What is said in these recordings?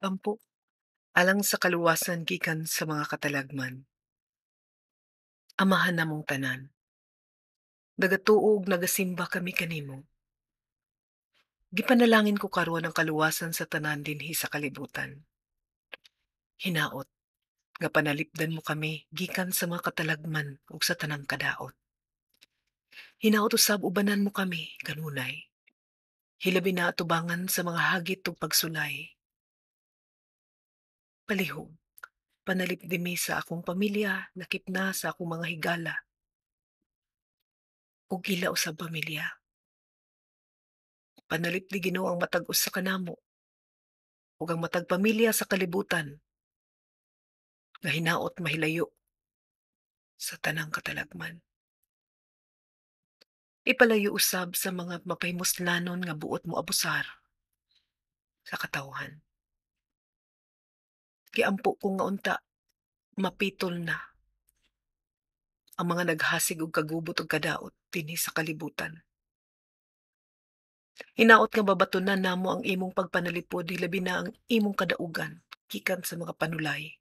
Pag-ampo alang sa kaluwasan gikan sa mga katalagman. Amahan namong tanan, nagatuo ug nagasimba kami kanimo. Gipanalangin ko karon ang kaluwasan sa tanan dinhi sa kalibutan. Hinaot nga panalipdan mo kami gikan sa mga katalagman ug sa tanang kadaot. Hinaot usab ubanan mo kami kanunay, hilabi na atubangan sa mga hagit ug pagsulay. Palihog, panalipdi mi sa akong pamilya, lakip na sa akong mga higala ug ila usab pamilya. Panalipdi, Ginoo, ang matag usa kanamo ug ang matag pamilya sa kalibutan nga hinaot mahilayo sa tanang katalagman. Ipalayo usab sa mga mapahimuslanon nga buot mo abusar sa katawhan. Giampo ko nga unta mapitol na ang mga naghasig og kagubot ug kadaot dinhi sa kalibutan. Hinaot nga mabatunan namo ang imong pagpanalipod, hilabi na ang imong kadaugan gikan sa mga panulay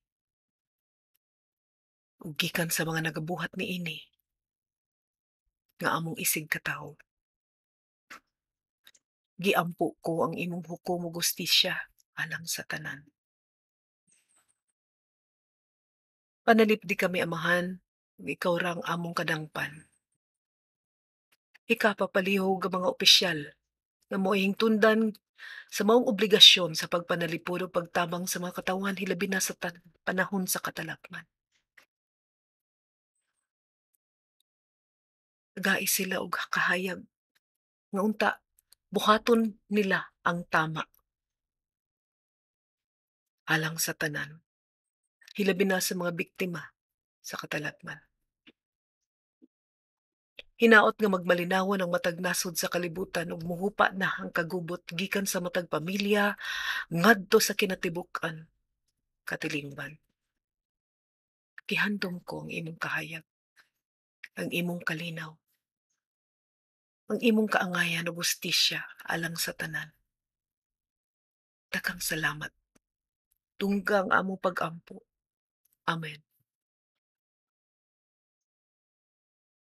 ug gikan sa mga nagabuhat niini nga among isig katawo. Giampo ko ang imong hukom ug hustisya alang sa tanan. Panalipdi kami, Amahan, ug ikaw ra ang among kadangpan. Hikapa palihog ang mga opisyal nga mao'y hingtundan sa maong obligasyon sa pagpanalipod ug pagtabang sa mga katawhan, hilabi na sa panahon sa katalagman. Tagai sila og kahayag nga unta buhaton nila ang tama alang sa tanan, hilabi na sa mga biktima sa katalagman. Hinaot nga magmalinawon ang matag nasod sa kalibutan ug muhupa na ang kagubot gikan sa matag pamilya ngadto sa kinatibuk-an katilingban. Gihandom ko ang imong kahayag, ang imong kalinaw, ang imong kaangayan ug hustisya alang sa tanan. Daghang salamat. Tungga ang among pag-ampo. Amen.